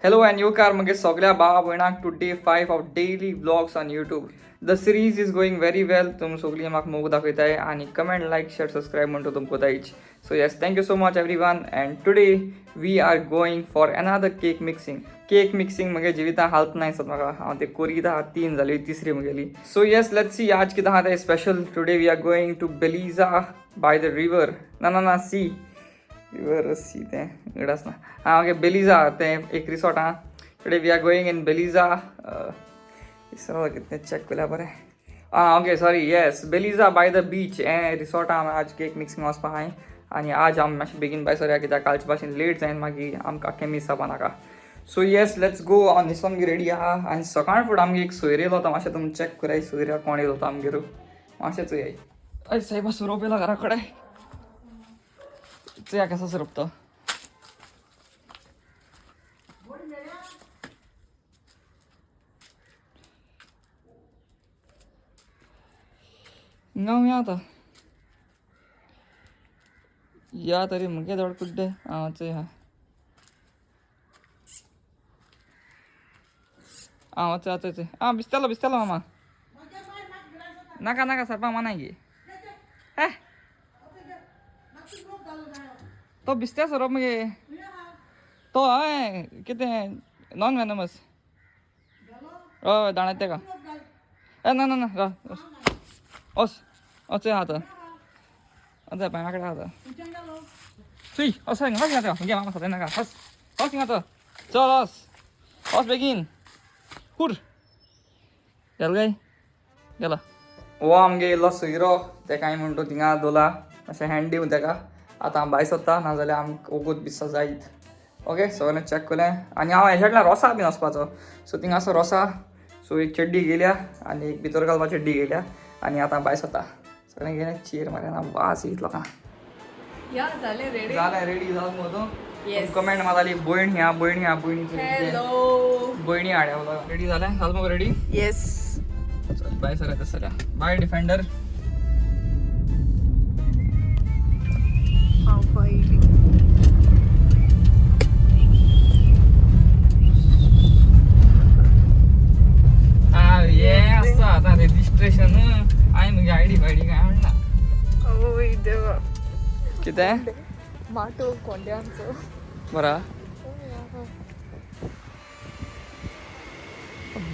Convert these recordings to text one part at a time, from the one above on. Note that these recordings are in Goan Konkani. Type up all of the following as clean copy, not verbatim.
Hello and येवकार मगे सगळ्या भावा भयणांक to day 5 of daily vlogs on YouTube. The series is going very well. तुम सगळीं म्हाका मोग दाखयताय आनी कमेंट लायक शेअर सबस्क्रायब म्हणटा तुमकां जायच. So yes, thank you so much everyone. And today we are going for another cake mixing. Cake mixing मगे जिविता हालत नाही दिसत म्हाका. हांव ते कोरिता 3 जाली, तिसरी म्हगेली. सो येस, let's see आज कितें आहा तें special. Today we are going to Beliza by the river. ना ना ना, सी रिवर सी तें गडास ना. आं ओके, बेलिजा तें एक रिसॉर्ट आहा. Today we are going in Beliza. कितें चॅक केल्यार बरें. आं okay, sorry, yes, Beliza by the beach हें रिसॉर्ट आहा. आज केक मिक्सिंग वचपा आहाय आनी आज आमी मातशें बेगीन भायर सरया कित्याक कालचे भाशेन लेट जायन मागीर आमकां केमी जावपा नाका. So yes, let's go. हांव न्हेसोन बी रेडी आहा आनी सकाळ फुडें आमगे एक सोयरो येयलो तो. मातशें तुमी चॅक कराय सोयऱ्या कोण येयलो तो आमगेर. मातशें चोयाय. हय सायबा, सोरोप येयला घरा कडेन. चोया कसो सोरोप तो. हिंगा या आतां या तरी मुगे धड कुड्डे. आं चोय. आं वच वच वच. आं बिस्तेलो बिस्तेलो मामा. नाका नाका सरपा मानाय गे. हे तो बिस्त्या सोरोप मगे तो. हय कितें नॉन वेनमस. हय दाणात तेका. ए ना ना ना, राव वच वच. आतां वच पांया कडेन आतां. चुय वच हिंगा, वच हिंगा. घे मामा सताय नाका. वच वच हिंगा तो. चल वच वच बेगीन. हुर गेलो काय गेला. हो आमगे येयलो सोयरो. तेका हांवें म्हणटा थिंगा दोला मातशें हँड दिवन तेका. आतां हांव भायर सोदता, नाजाल्यार आमकां वगत दिसता जायत. ओके, सगळें चॅक केलें आनी हांव हेज्यातल्यान रोसा बीन वचपाचो. सो थिंगा आसा रोसा. सो एक चड्डी घेयल्या आनी एक भितर घालपा चड्डी घेयल्या आनी आतां भायर सोदता. सगळें घेयलें. चेर मारया ना वास येयत लोकांक. या झाले रेडी. जालें रेडी जाल मगो तूं? Yes. Comment मारताली भयण ह्या भयण ह्या भयणीचे. हॅलो. भयणी हाड्या. रेडी जालें? जाल मगो रेडी? येस. चल बाय सर. येता सर. बाय डिफेंडर. हांव पयली. हे आसता आतां रेजिस्ट्रेशन. हांवें म्हगे आयडी फायडी काय म्हणना. ओय देवा. कितें? माटो कोंड्यांचो. बरा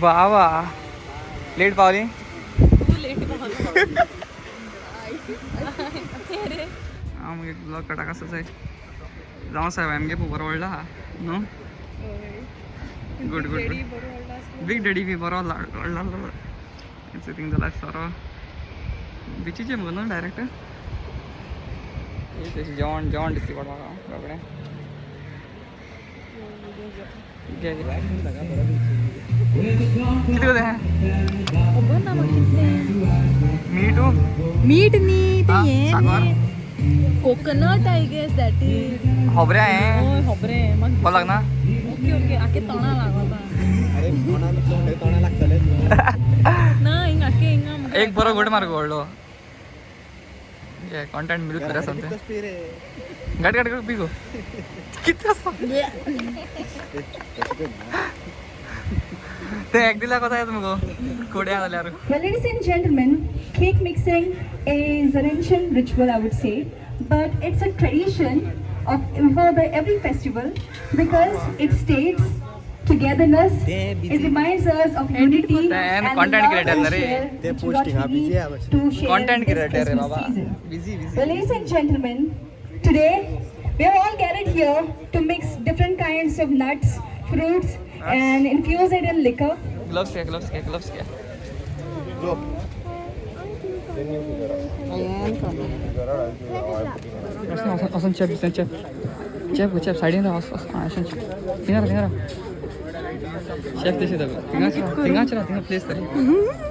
बाबा, लेट पावली. तू लेट. हांव मागीर ब्लॉग काडा कसो जाय. जावं साहेब आमगे बरो व्हडलो आहा न्हू. Good good. Daddy बरो व्हडलो आसलो. बीग डॅडी बी बरो व्हडलो आसलो. थिंग जाला सोरो बिचीचे मगो न्हू डायरेक्ट. तशें जेवण जेवण दिसता पड म्हाका रोखडें. घे घे. कितें तें? खबर ना म्हाका कितलें. मीठ. मीठ न्ही तें. आ, हें साकर? Coconut I guess that is. होबऱ्या हें. हय खबरें म्हाका. बरें लागना. ओके ओके, आखे तोंडा लागता. अरे तोंडा तोंडा लागतलें. ना हिंग आखे हिंगा म्हाका. एक बरो घोट मार व्हडलो. घे कॉन्टेंट मिळत बरें आसा तें. घाट घाट घाट पी गो. कितें आसा तें एक दिल्या कोता येता मुगो कोड्या जाल्यार. Well, ladies and gentlemen, cake mixing is an ancient ritual, I would say, but it's a tradition of for the every festival because it states togetherness. It reminds us of unity Then and content love creator we na re. share, ते which we got posting हा, we busy need हा बस. to share content this creator रे Christmas Baba. season. Busy busy. Well, ladies and gentlemen, today we are all gathered here to mix different kinds of nuts, fruits, and infuse it in liquor. Gloves घे, ग्लव्स घे, ग्लव्स घे. वचून चेप दिसता. चेप चेप चेप सायडीन राव. वच वच. आं अशें थिंगा राव, थिंगा राव. शेफ तशें दाखय. थिंगाच राव, थिंगाच राव. थिंगा प्लेस तरी.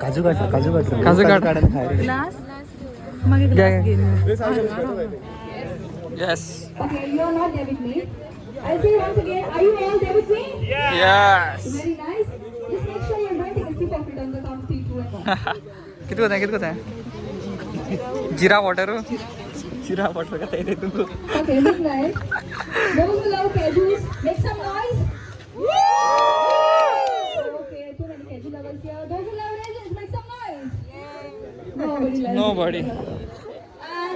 काजू काड, काजू काड. काजू काड. काड आणि खाय रे. ग्लास मागीर ग्लास घेवन. Yes. Okay, you are not there with me. I'll say once again, are you all there with me? Yes. Very nice. Just make sure you're not taking a sip of it on the count of 3, 2, and 1. किती होतं, किती होतं? जिरा वॉटर, जिरा वॉटर का ते तुमको. Okay, look nice. Those who love cashews, make some noise. Nobody. And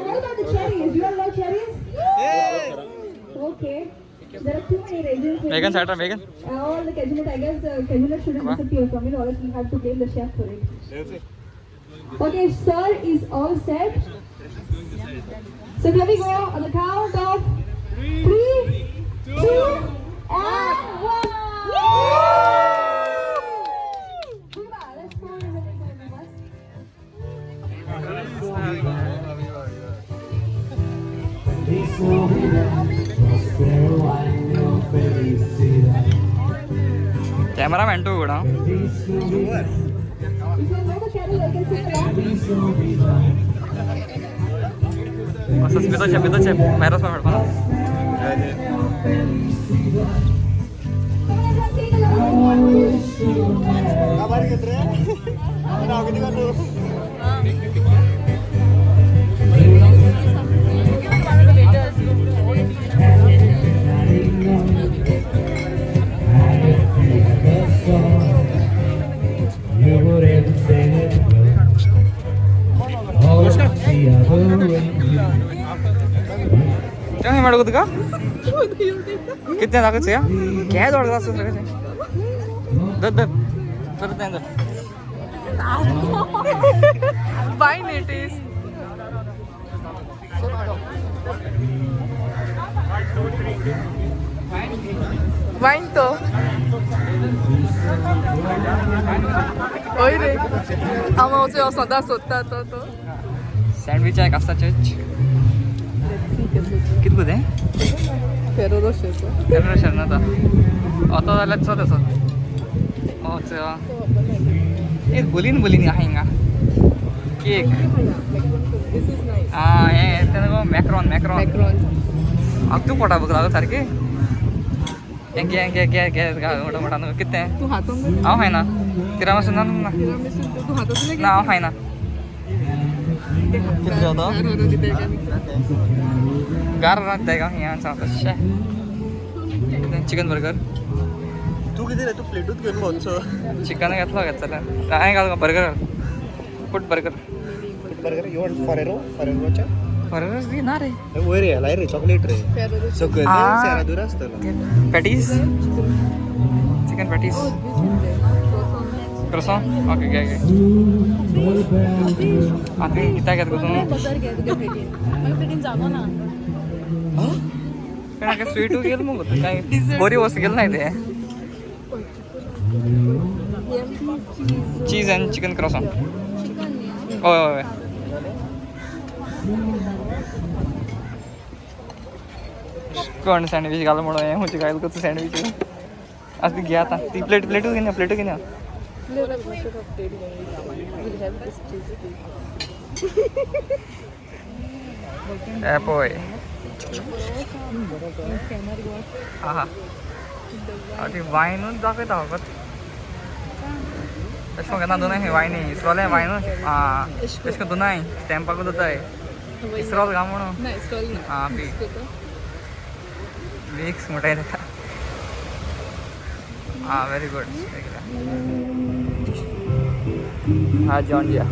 what about the cherries? You all like cherries? Yeah. Okay. There are too many raisins. Megan, side Megan. All the cashew nut, I guess the cashew nut shouldn't disappear from it, or else we have to blame the chef for it. Okay, sir is all set. So here we go on the count of 3, 2, and 1. Viva, let's go in the next one. Feliz Navidad, prospero año, felicidad. Cameraman to go. Feliz Navidad, If you know the carol, I can sing along. Feliz Navidad. Smita chef virus में Come on, everyone, sing along. बारीक येत रे हांव कितें करूं? You wouldn't say it well. All the other you. काय मॅडम तुका किती दाखवच या काय दौड असं सगळं दर दर परत नाही दर. Wine it is. Wine तो हय रे, हांव वचून सदां सोदता तो तो. सँडविच आहे कास्ता चेच कित गो तें? फेरो रोशेचो. फेरो ना तो आता जाल्यार चल असो ए बोलीन बोलीन आहा हिंगा cake. This is nice. आं हें तें गो मॅक्रॉन मॅक्रॉन. मॅक्रॉन. हांव तूं पोटा भूक लागलो सारकी. हें घे घे घे घे मोठो मोठा न्हू कितें. तूं हातून हांव खायना तिरामिसू ना ना. तिरामिसू तूं हातून. ना, हांव खायना. कितें जाता गार रांदताय का हें सांगता. शे, चिकन बर्गर. तूं कितें रे, तूं प्लेटूच घेवन भोंवचो. चिकन घेतलो घेत जाल्यार हांवें घाल बर्गर घाल, food burger. Burger you want? Ferrero फरेरोच्या. बर्गर दी ना रे. वयर हे लाय रे, चॉकलेट रे सकयल. आ. सेरादूर आसतलो. Patties, chicken patties, croissant. Okay, घे घे. आतां कित्याक घेता गो तूं? बटर घे तुगे प्लेटीन, मागीर प्लेटीन जागो ना. काय स्वीटू गेल मग काय बरी वस्त गेल नाही ते. चीज अँड चिकन क्रॉसॉन. हय हय. कोण सँडवीच घाल म्हणून हें खंयचें घायल करता सँडवीच आतां ती घे. आतां ती प्लेट प्लेटूच घेवन प्लेटू घेवन. We should have plate. We'll have this cheese cake. हे पळय. आहा, ती वायनूच दाखयता फकत. तशें करून केन्ना दोनाय वायनी इसरोले वायनूच. आं, तशें करून दोनाय स्टॅम्पाकूच जाताय इसरोल गा म्हणून. ना, इस्रोल ना. आं, पी मिक्स म्हणटाय ताका. आं, व्हेरी गुड. हा, जेवण दिया.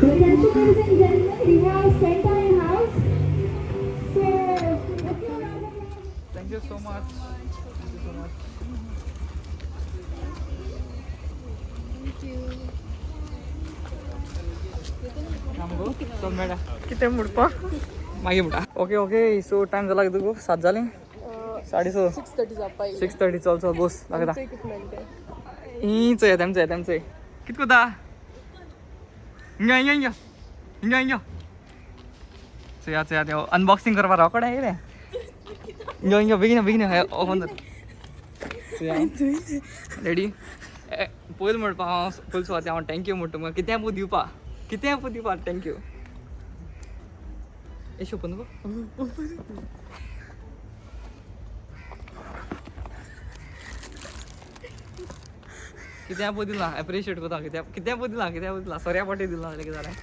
Attention, ladies and gentlemen, we have Santa in house. So, a few rounds of applause. Thank you so much. Thank you so much. Thank you. गो चल मेळटा. कितें म्हणपा? मागीर म्हणटा. ओके ओके, सो टायम जाला कितें गो? 7 जालीं, 6:30. 6:30 जावपा. 6:30. चल चल बस दाखयता. कितलें तें? ही चोय, तेमचें तेमचें कित कोता. हिंगा हिंगा हिंगा हिंगा हिंगा, चोया चोया, तें अनबॉक्सिंग करपा रोकडे येयलें. हिंगा हिंगा, बेगीन बेगीन, हे ओपन कर. चोया, रेडी. पयलीं म्हणपा हांव पयलीं सुवाते हांव thank you म्हणटा तुमकां. कितें पळय दिवपा, कितें पळय दिवपा thank you. एश ओपन गो. कितें पळय दिलां, एप्रिशिएट करता. कित्या कितें पळय दिलां, कितें पळय दिलां, सोऱ्या पाटी दिलां जाल्यार कितें जालें?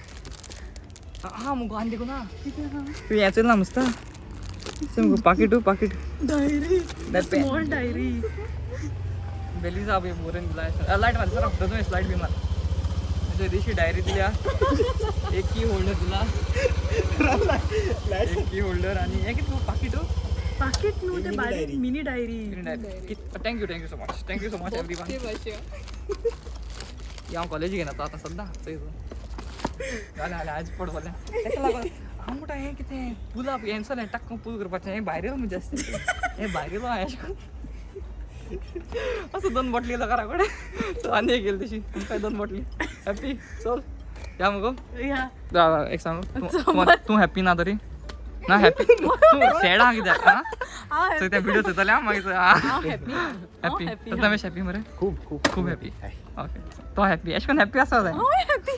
आं मुगो, आनी देखून ना तूं हें चोयलां मस्त मुगो, पाकीट पाकीट. Diary. That pen. Small diary. बेली साहब हे बरोवन दिला. लायट मार सर, दोन लायट बी मार. येदीशी डायरी दिल्या, एक की होल्डर दिला, एक की होल्डर आणि हे कितें पाकीट. पाकीट न्हू ते, बारीक mini diary. Thank you, thank you so much, thank you so much everyone. हांव कॉलेजी घेना आतां सद्दां. चोय तूं, जालें जालें, आज पड जालें. तेका लागून हांव म्हणटा हें कितें पुलाप हें चलें टाक्क पूल करपाचें. हें भायर येयलो म्हणजे जास्त हें भायर येयलो. हांवें अशें करून असो दोन बॉटली येयलो घरा कडेन. आनी एक येयली तशी तुमकां दोन बॉटली. हॅप्पी. चल या मुगो. या. एक सांग, तूं हॅप्पी ना तरी ना हॅप्पी, तूं सॅड आहा कित्याक? आं, सो ते व्हिडिओ चोयतले आं मागीर. हांव हॅप्पी. हॅप्पी प्रथमेश हॅप्पी मरे? खूब खूब. खूब हॅप्पी. ओके, तो हॅप्पी. अशें करून हॅप्पी आसा जाय. हांव हॅप्पी.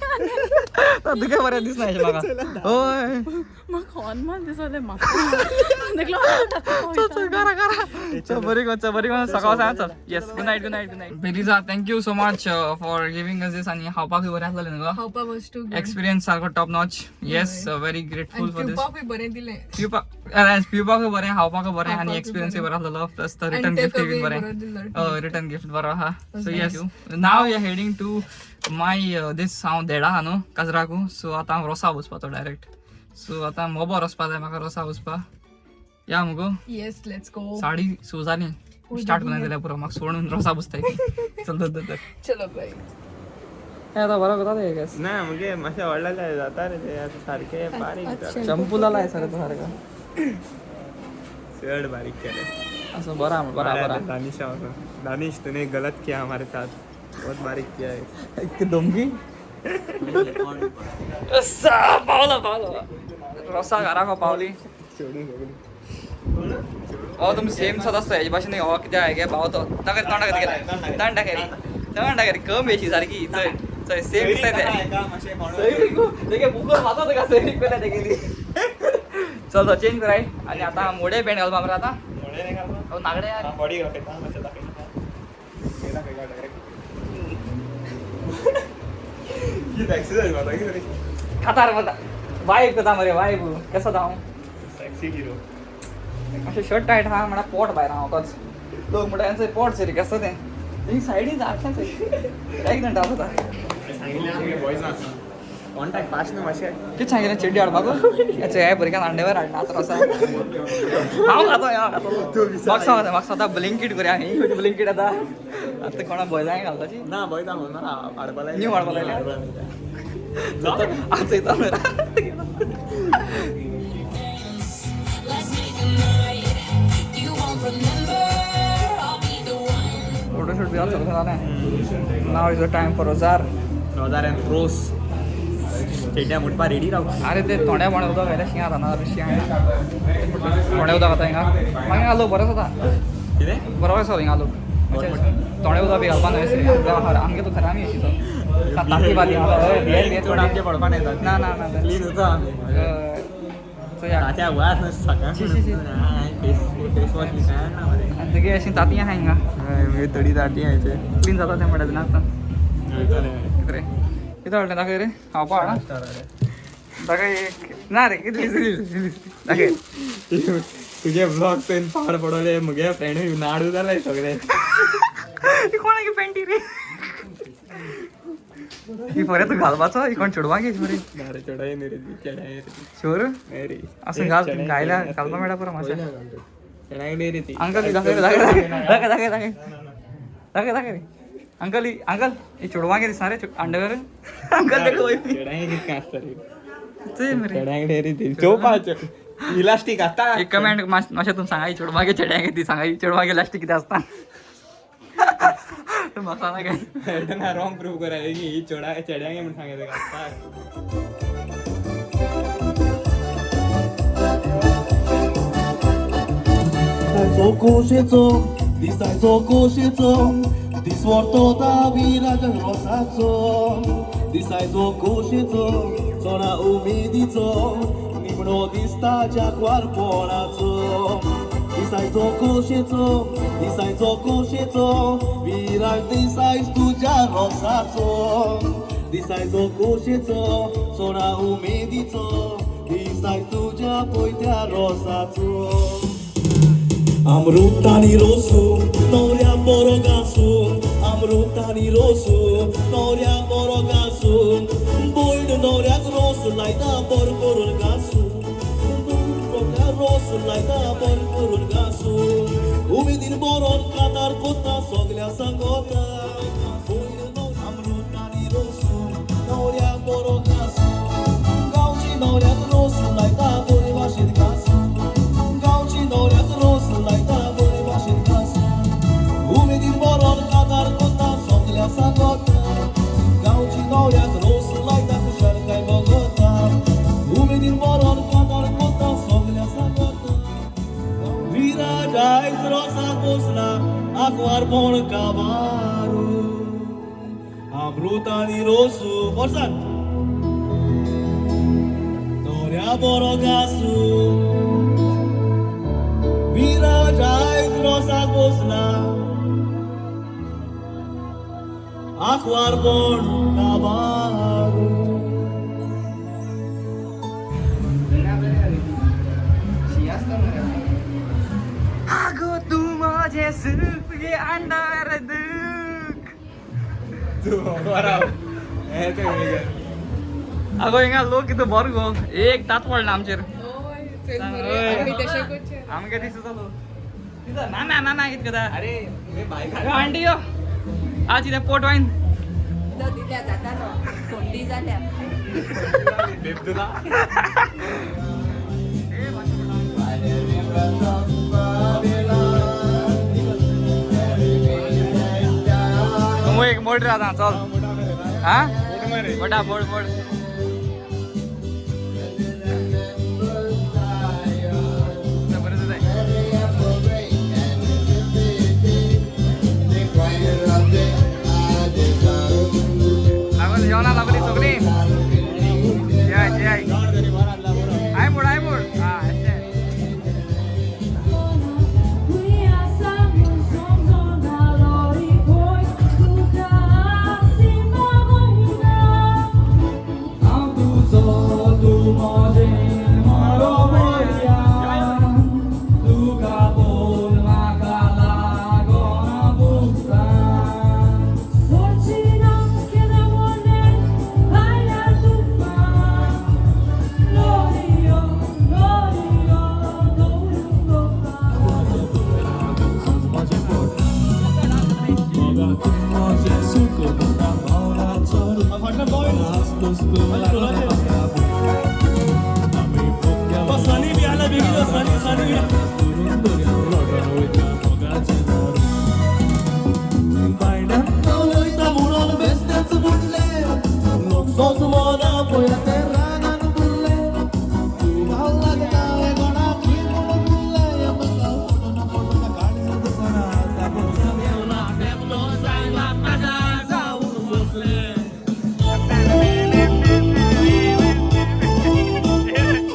तो तुगे बरें दिसना अशें म्हाका. हय. म्हाका हॉर्न दिसलें म्हाका. चल चल घरा घरा चल. बरी कर, चल बरी कर. सकाळ सांग. चल, yes, good night, good night, good night. Beliza, thank you so much for giving us this. आनी खावपाकूय बरें आसलें न्हू गो? खावपाक वस्तू. एक्सपिरियन्स सारको top notch. Yes, very grateful for this. पिवपाकूय बरें दिलें. पिवपाक पिवपाकूय बरें, खावपाकूय बरें आनी एक्सपिरियन्सूय बरो आसलेलो. प्लस तो रिटर्न गिफ्ट बी बरें, रिटर्न गिफ्ट बरो आहा. So yes, now we are heading to my this. हांव देडा आहा न्हू काजराकू. सो आतां हांव रोसा वचपाचो डायरेक्ट. सो आतां मोबो वचपा जाय म्हाका रोसा वचपा. या मुगो? Yes, let's go. साडी स जाली. स्टार्ट करून जाल्यार पुरो. म्हाका सोडून रोसा बसताय. चल धर धर. चलो बाय. हे आतां बरो करता ते गॅस. ना, मुगे मातशें व्हडलें जाय जाता रे ते आतां सारकें बारीक जालें. शॅम्पू जाला सर तो सारको. चड बारीक केलें. असं बरं आहा, बरं आहा, बरं आहा. दानिश आहा. दानिश, तूने गलत किया हमारे साथ, बहुत बारीक किया है. एक धमकी. पावलो पावलो रोसा घराक पावली. सोडून सगळें. हो, तुमी सेम सद आसता हेजे भाशेन. हो कित्याक हे पावतो ताका तोंडाक गेले, तोंडाक तोंडाक कम येशी सारकी. चोय चोय, सेम दिसता ते. सैरीक बुकर मारता ताका, सैरीक पेल्या तेगेली. चल तो चेंज कराय आनी आतां मोडे पॅन्ट घालपा मरे आतां. मोडे नाही घालपा? हो, नागडे यार. बॉडी दाखयता मातशें, दाखयता हे, दाखयता डायरेक्ट. ही एक्सरसाइज मारता कितें रे? खातार वता, वायब करता मरे वायब. कसो हांव? Sexy hero. अशें शर्ट टायट आहा म्हळ्यार पोट भायर आहा म्हाकाच. लोक म्हणटा हेंचो पोट सरी कसो तें. ही सायडीन एक घंटा आसा. सांगिल्लें आमगे बॉयजांक कॉन्टॅक्ट पास न्हू मातशें. कितें सांगिल्लें? चेड्डी हाडपाक हेचे हे भुरग्यान अंडेवर हाडना आतां रोसा. हांव खातो, हांव खातो. म्हाका सांग, म्हाका सांगता ब्लिंकीट करया. ही खंयची ब्लिंकीट आतां? आतां कोणा बॉयजांक घालपाची. ना, बॉयजांक म्हणून हाडपा लायलें. न्यू हाडपा लायलें? आतां चोयता. Let's make a night you won't remember. I'll be the one. Photoshoot बी सगळें जालें. Now is the time for रोजार. रोजार अँड रोस. चेड्ड्या मुटपा रेडी राव. अरे, ते थोड्या बोंड्या उदक घायल्या. शीं आतां ना शीं. थोडें उदक आतां हिंगा. मागीर हिंगा लोक बरो जाता. कितें? बरो आसा हिंगा लोक. थोडें उदक बी घालपा न्हय. आमगे तो खरें आमी अशी तो ताकी बाली. चड आमचे पडपा नाही. ना ना ना. क्लीन होतो आमी. सो या. तात्या वास न्हू सकाळ. शी, शी, शी. फेस फेस वॉश बी काय ना मरे. आनी तुगे अशी तांतयां आहा हिंगा. मागीर थोडी ताटी हायचे. क्लीन जाता तें म्हणटा ना आतां. कितें रे, कितें हाडलें? दाखय रे, खावपा हाडा. दाखय एक ना रे, कितें दाखय. तुजे ब्लॉग पेन पाड पडले. मुगे फ्रेंड नाडू जाले सगळे. ही कोणाची पॅन्टी रे ही? बरें, तूं घालपाचो. ही कोण चेडवां घेयच मरे? ना रे, चेडाय न्ही रे ती, चेडाय रे ती. शुअर? नाही रे. असं घाल, घायला घालपा मेळटा पुरो मातशें. चेडाय रे ती. अंकल, ही दाखय दाखय दाखय दाखय दाखय दाखय दाखय रे. अंकल, ही अंकल, ही चेडवां दिसना रे अंडरवेअर अंकल देखो. चेडाय कितकें आसता रे? चोय मरे. चेड्यांक रे ती चोवपाचो इलास्टीक आसता. एक कमेंट मातशें तुमी सांगा, ही चेडवां चेड्यांक ती सांगा, ही चेडवां इलास्टीक कितें आसता म्हाका सांगा काय. ना, रॉंग प्रूव करा की ही चेडा चेड्यांक म्हण सांगता घालपाक. दिसायचो खोशेचो, दिसायचो खोशेचो, दिसवडतो विराजन रोसाचो. दिसायचो खोशेचो, चोणा उमेदीचो, निमणो दिसता जागवारपणाचो. दिसायचो खोशेचो, दिसायचो खोशेचो, विराज दिसायच तुज्या रोसाचो. दिसायचो खोशेचो, चोणा उमेदीचो, दिसाय तुज्या पयत्या रोसाचो. अमृतानी रोसू नवऱ्या बरो घासू, अमृतानी रोसू नवऱ्या बरो घासू, भयण नवऱ्याक रोस लायता बरो करून घासू, नवऱ्याक रोस लायता बरो करून घासू, उमेदीन बरोन कातार कोता सगल्या सांगोता, अमृतानी रोसू नवऱ्या बरो घासू, गांवची नवऱ्याक रोस लायता बरे भाशेन घासू, गांवची नवऱ्याक रोस लायता बरे भाशेन घासू, उमेदीन बरोन कातार कोता सगल्या सांगोता, गांवची नवऱ्याक रोस लायता खुशालकाय बगोता, उमेदीन बरोन कातार कोता सगल्या सांगोता, विराज आयज रोसाक बसला आंकवार पण काबारू, अमृतानी रोसू forsan नवऱ्या बरो घासू, विराज आयज रोसाक बसला आंकवार पण काबारू. आगो तूं म्हजें सूख गे अंडार दूख. तूं बरो हें तें आगो हिंगा लोक कितें बरो गो, एक दांत पडला आमचेर. आमकां दिसता जालो ना ना ना कितें करता. अरे बायक आंटी यो आज कितें पोट वायन दिल्या जाता न्हू, थंडी जाल्या. बेबदुला. एक मोड रे आतां चल. हा मोठा बोड बोड. लागली जेवणा लागली सगळी. जय जय I मोड I मोड. हा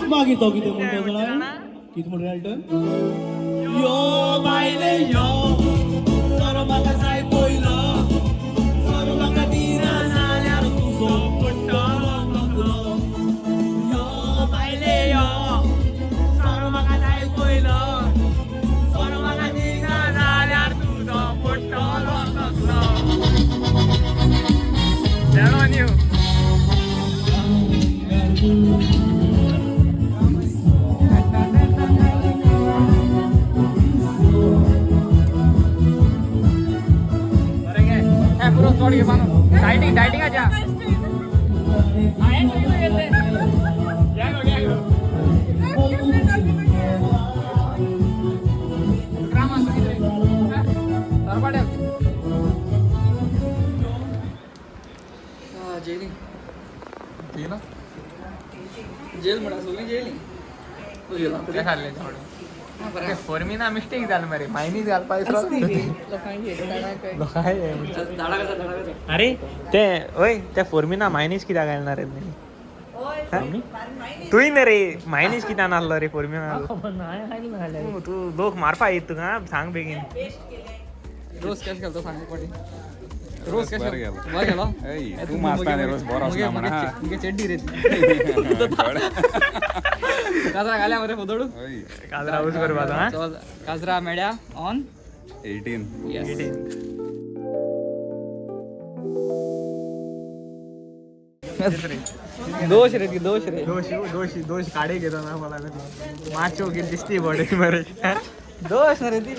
मागीर तो कितें म्हणटा जाणा, कितें म्हणटा एल्टन, यो बायले यो सोरो म्हाका जाय पयलो, सोरो म्हाका दिना जाल्यार तुजो पडटलो तकलो, यो बायले यो सोरो म्हाका जाय पयलो, सोरो म्हाका दिना जाल्यार तुजो पडटलो तकलो. डाइटिंग डाइटिंग आजा. जेल म्हणा सगळी जेली. फोर्मिना मिस्टेक जाल मरे, मायनीस घालपा. अरे ते ओय त्या फोर्मिना मायनीस कित्याक घालना रे? तुय न्ही रे मायनीस कित्याक नासलो रे फोर्मिना? तूं लोक मारपा येत तुका, सांग बेगीन. रोज कशें घालतो सांग पडे. रोज कशें बरें गेलो? तूं मारता न्ही रोज बरो आसना म्हणा. मुगे चेड्डी रे. काजरा घाल्या मरे फोदोडू. काजरा यूज करपाचो हा. चल काजरा मेळ्या ऑन 18. येस. दोश रे ती, दोश रे. दोश दोश दोश काडे घेतो ना मला. माचो की दिसती बॉडी मरे. दोश ना रे ती.